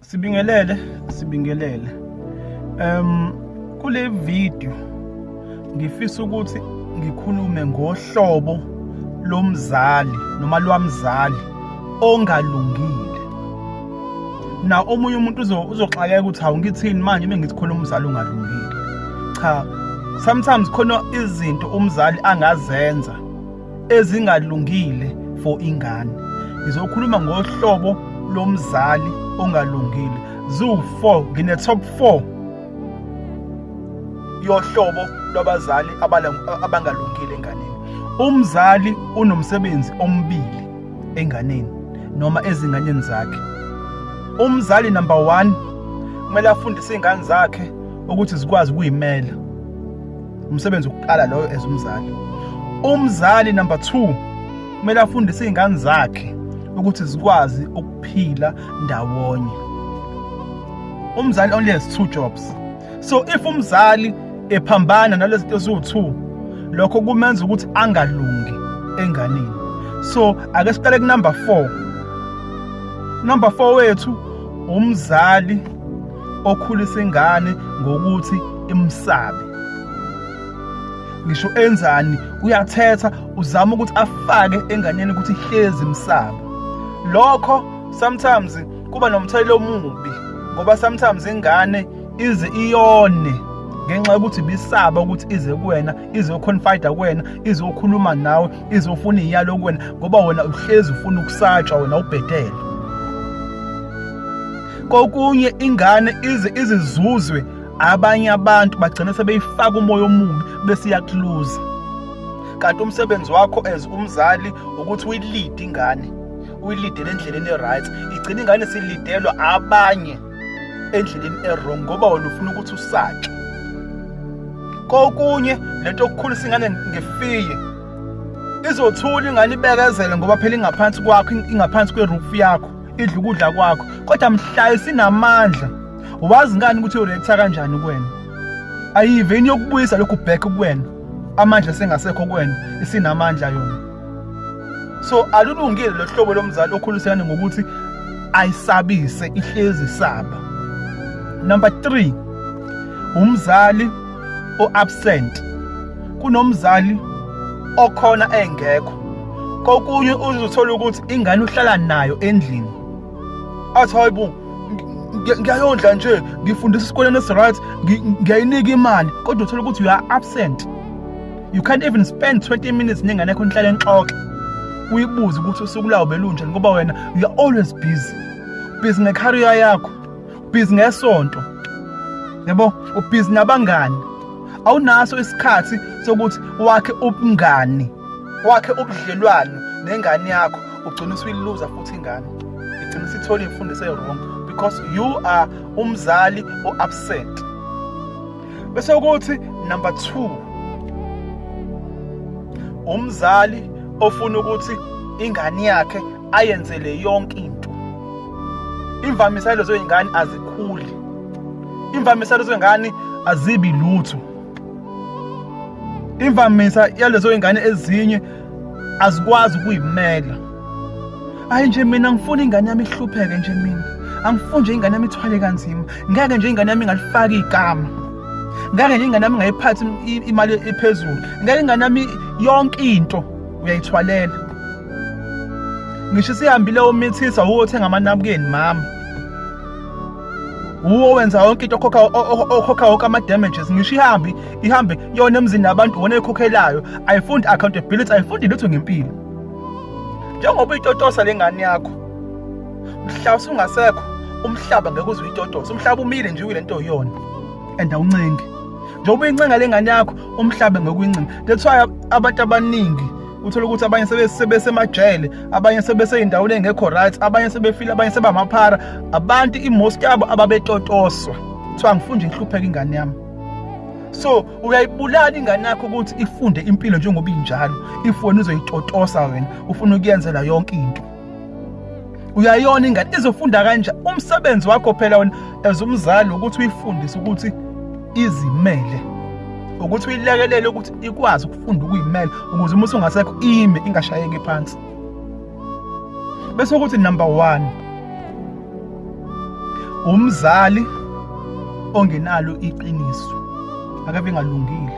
Sibingelele, sibingelele. Kule video ngifisa ukuthi ngikhulume ngohlobo lomzali noma lwamzali ongalungile. Na omunye umuntu uzoxakeka ukuthi hawu, ngithini manje uma ngithi khona umzali ongalungile. Cha, sometimes khona izinto umzali angazenza ezingalungile for ingane. Ngizokhuluma ngohlobo lomzali ongalungile. Ziwu-4, ngine top 4 yohlobo lwabazali abangalungile enganeni. Umzali unomsebenzi omibili enganeni noma ezinganeni zakhe. Umzali number 1 kumele afundise izingane zakhe ukuthi zikwazi ukuyimela. Umsebenzi wokuqala loyo as umzali. Umzali number 2 kumele afundise izingane zakhe ukuthi zikwazi ukuphila ndawonye. Umzali only has two jobs. So if umzali ephambana nalezi zinto eziwu-2, lokho kumenza ukuthi angalungi enganeni. So ake siqale ku number 4. Number 4 wethu, umzali okhulisa ingane ngokuthi imsabe. Ngisho enzani, uyathetha, uzama ukuthi afake enganeni ukuthi ihlezi imsaba. Lokho sometimes kuba nomthelela omubi, ngoba sometimes ingane ize iyone ngenxa yokuthi bisaba ukuthi ize kuwena, izoconfide kuwena, izokhuluma nawe, izofuna iyalo kuwena, ngoba wena uhlezi ufuna ukusatshwa, wena ubhedele. Kokunye ingane ize izizuzwe abanye abantu, bagcina sebeyifaka umoya omubi bese iyakuluza. Kanti umsebenzi wakho as umzali ukuthi uyilead ingane, uyileadele endleleni e-right. Igcina ingane silidelwa abanye endleleni e-wrong ngoba wena ufuna ukuthi usatshwe. Kokunye lento yokukhulisa ingane ngefear, izothula ingane ibekezele ngoba phela ingaphansi kwakho, ingaphansi kwe-roof yakho, idla ukudla kwakho. Kodwa mhla isinamandla, wazi ngani ukuthi uyoreacta kanjani kuwena? Ayive ini yokubuyisa lokhu back kuwena, amandla sengasekho kuwena, isinamandla yona. So alulungile lo hlobo lomzali okhulisa ingane ngokuthi ayisabise, ihlezi isaba. Number 3, umzali o-absent. Kunomzali okhona engekho. Kokunye uzothola ukuthi ingane uhlala nayo endlini, athi, "Hayi bo, ngiyayondla nje, ngifundisa esikoleni esi-right, ngiyayinika imali," kodwa uthola ukuthi you are absent. You can't even spend 20 minutes nengane yakho, nihlale nixoxe, uyibuze ukuthi usuku lawo belunjani, ngoba wena you are always busy, busy ngecareer yakho, busy ngesonto, yabo, ubusy nabangani. Awunaso isikhathi sokuthi wakhe ubungani, wakhe ubudlelwano nengane yakho. Ugcina usuyiluza futhi ingane, igcina isithola imfundiso e-wrong because you are umzali o-absent. Bese kuthi number 2, umzali ofuna ukuthi ingane yakhe ayenzele yonke into. Imvamisa lezo ingane azikhuli, imvamisa lezo ingane azibi lutho, imvamisa yalezo ingane ezinye azikwazi ukuyimela. "Hayi nje, mina ngifuna ingane yami ihlupheke nje, mina angifuni nje ingane yami ithwale kanzima, ngeke nje ingane yami ingalifaki igama, ngeke nje ingane yami ingayiphathi imali ephezulu, ngeke ingane yami." Yonke into uyayithwalela. Ngisho isihambile umithisa, uwo othenga amanabukeni, mama, uwo wenza yonke into, okhokha wonke ama-damages. Ngisho ihambe ihambe yona emzini nabantu, wona ekhokhelayo. Ayifundi accountability, ayifundi lutho ngempilo. Njengoba uyitotosa le ngane yakho, mhla usungasekho, umhlaba ngeke uze uyitotose. Umhlaba umile nje uyile nto yona and awuncengi. Njengoba uyincenga le ngane yakho, umhlaba ngeke uyincenga. That's why abantu abaningi uthola ukuthi abanye sebesemajele, abanye sebesey'ndaweni ey'ngekho right, abanye sebefile, abanye sebamaphara. Abantu i-most yabo ababetotoswa, kuthiwa, "Ngifuna nje ihlupheke ingane yami." So uyayibulala ingane yakho ukuthi ifunde impilo njengoba injalo if wena uzoyitotosa, wena ufuna ukuyenzela yonke into. Uyayona ingane, izofunda kanjani? Umsebenzi wakho phela wena as umzali ukuthi uyifundise ukuthi izimele, ukuthi uyilekelele ukuthi ikwazi ukufunda ukuyimela, ukuze uma usungasekho ime, ingashayeki phansi. Bese ukuthi number 1, Umzali ongenalo iqiniso akabe ngalungile.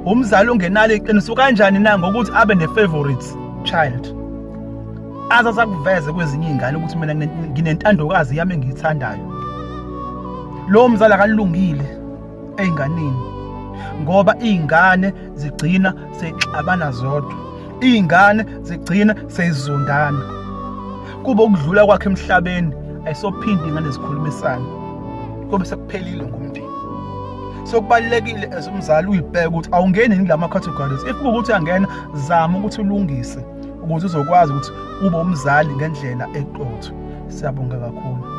Umzali ongenalo iqiniso kanjani na? Ngokuthi abe ne-favorite child, aze asakuveze kwezinye iy'ngane ukuthi mina nginentandokazi yami engiyithandayo. Lowo mzali akalungile ey'nganeni, ngoba iy'ngane zigcina seyixabana zodwa, iy'ngane zigcina seyizondana. Kuba ukudlula kwakhe emhlabeni, ayisophinde iy'ngane zikhulumisane, kube sekuphelile ngomndeni. So kubalulekile as umzali uyibheke ukuthi awungeni yini kulama categories. If kuwukuthi uyangena, zama ukuthi ulungise ukuze uzokwazi ukuthi ube umzali ngendlela eqotho. Siyabonga kakhulu.